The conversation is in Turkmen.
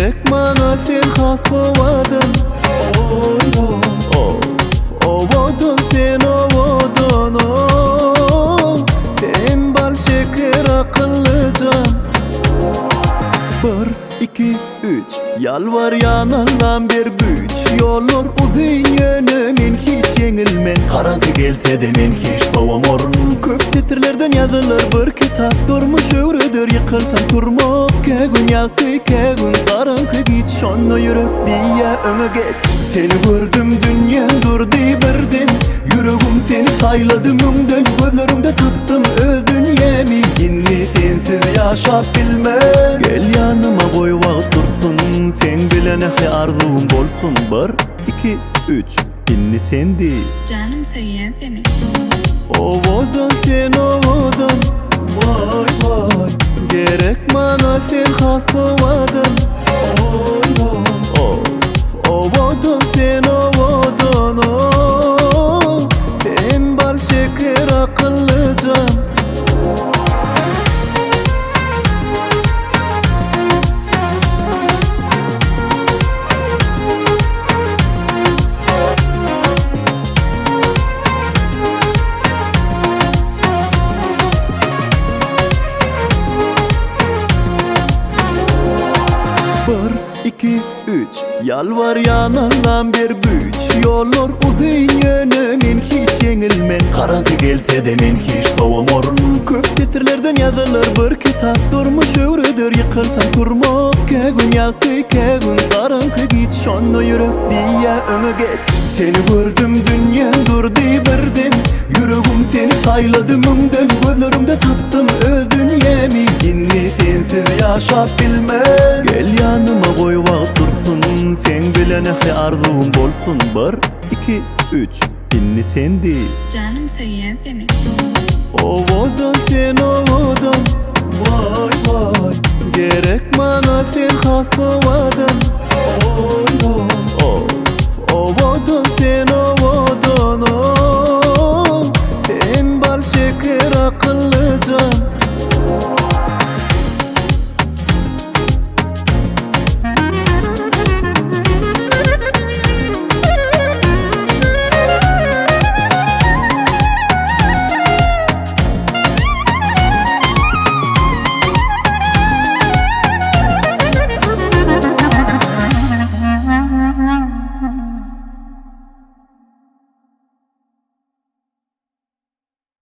Gerek maňa sen has owadan Of, owadan sen owadan oh. Sen bal şeker akyllyjam Bir, iki, üç Ýalbarýan Allam ber güýç Ýollar uzyn ýöne men hiç ýeňilmen Garaňky gelse-de men hiç sowamoryn Köp setirlerden ýazylar bir kitap Durmuş öwreder ýykylsaň turmak Kä gün ýagty kä gün garaňky giç Şonda ýürek diýýä öňe geç Seni gördüm dünýäm durdy birden Ýüregim seni saýlady müňden Gözleriňde tapdym öz dünýämi Indi sensiz ýaşap bilmen Gel ýanyma goý wagt dursun Seň bilen ähli arzuwym bolsun Bir, iki, üç, indi sen diý. Janym söýýän seni. Owadan sen owadan Waý waý Gerek maňa sen has owadan Of owadan sen owadan oh. Sen bal şeker akyllyjam Bir, iki, üç Ýalbarýan Allam ber güýç Ýollar uzyn ýöne men hiç ýeňilmen Garaňky gelse-de men hiç sowamoryn Köp setirlerden ýazylar bir kitap Durmuş öwreder ýykylsaň turmak Kä gün ýagty kä gün garaňky giç Şonda ýürek diýýä öňe geç Seni gördüm dünýäm durdy birden Ýüregim seni saýlady müňden Gözleriňde tapdym öz dünýämi Indi sensiz ýaşap bilmen Gel ýanyma goý wagt dursun Seň bilen ähli arzuwym bolsun Bir, iki, üç, indi sen diý. Janym söýýän seni. Owadan sen owadan Waý waý Gerek maňa sen has owadan.